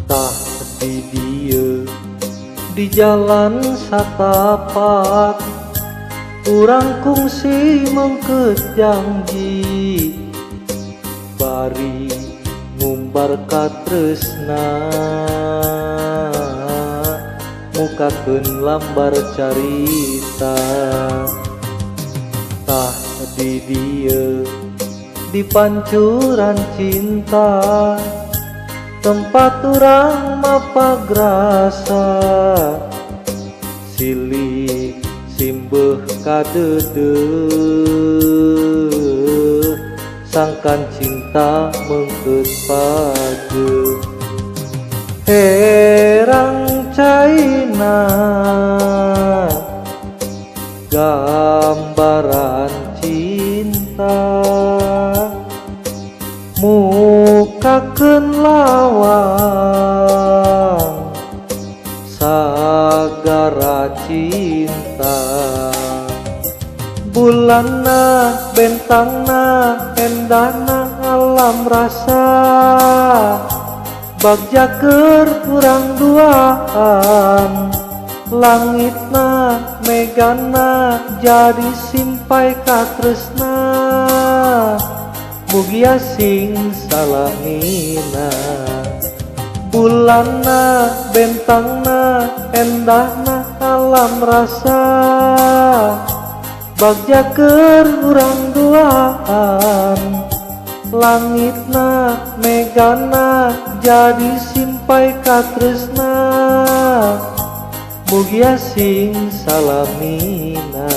Tah di dieu di jalan satapak, urang kungsi mengket janji, bari ngumbar katresna, mukakeun lambar carita. Tah di dieu di pancuran cinta, tempat urang mapagrasa, silih simbeuh kadeudeuh, sangkan cinta meungkeut pajeuh. Herang caina gambaran cinta, mukakeun lawang sagara cinta. Bulanna bentangna endahna alam rasa, bagja keur urang duaan. Langitna megana jadi simpai katresna, mugia sing salamina. Bulanna bentangna endahna alam rasa, bagja keur urang duaan. Langitna megana jadi simpai katresna, mugia sing salamina.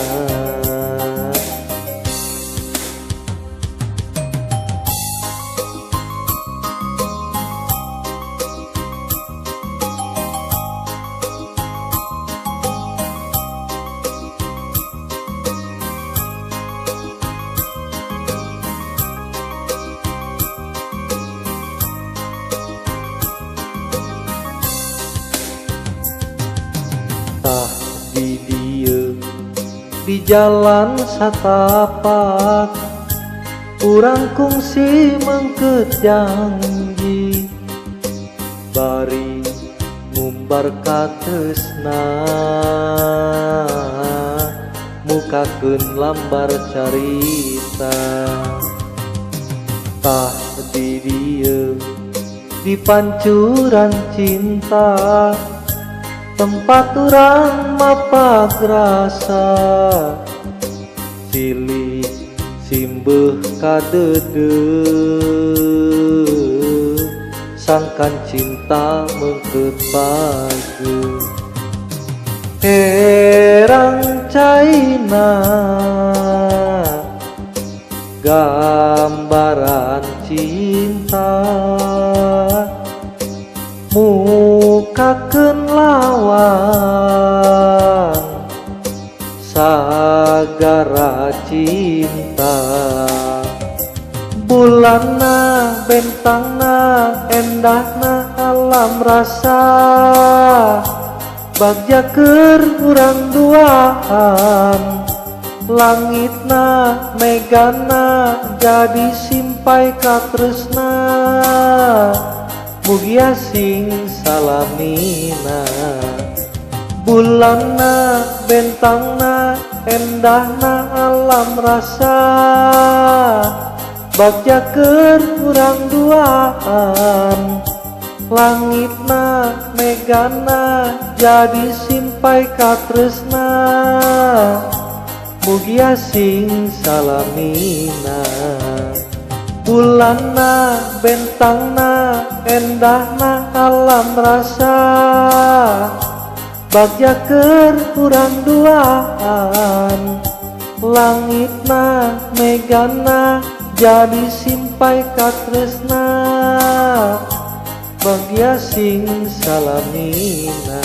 Tah di dieu di jalan satapak, urang kungsi mengket janji, bari ngumbar katresna, mukakeun lambar carita. Tah di dieu di pancuran cinta, tempat urang mapagrasa, silih simbeuh kadeudeuh, sangkan cinta meungkeut pajeuh. Herang caina gambaran cinta, mukakeun lawang sagara cinta. Bulanna bentangna endahna alam rasa, bagja keur urang duaan. Langitna megana jadi simpai katresna, mugia sing salamina. Bulanna bentangna endahna alam rasa, bagja keur urang duaan. Langitna megana jadi simpai katresna, mugia sing salamina. Bulanna bentangna endahna alam rasa, bagja keur urang duaan. Langitna megana jadi simpai katresna, bagja sing salamina.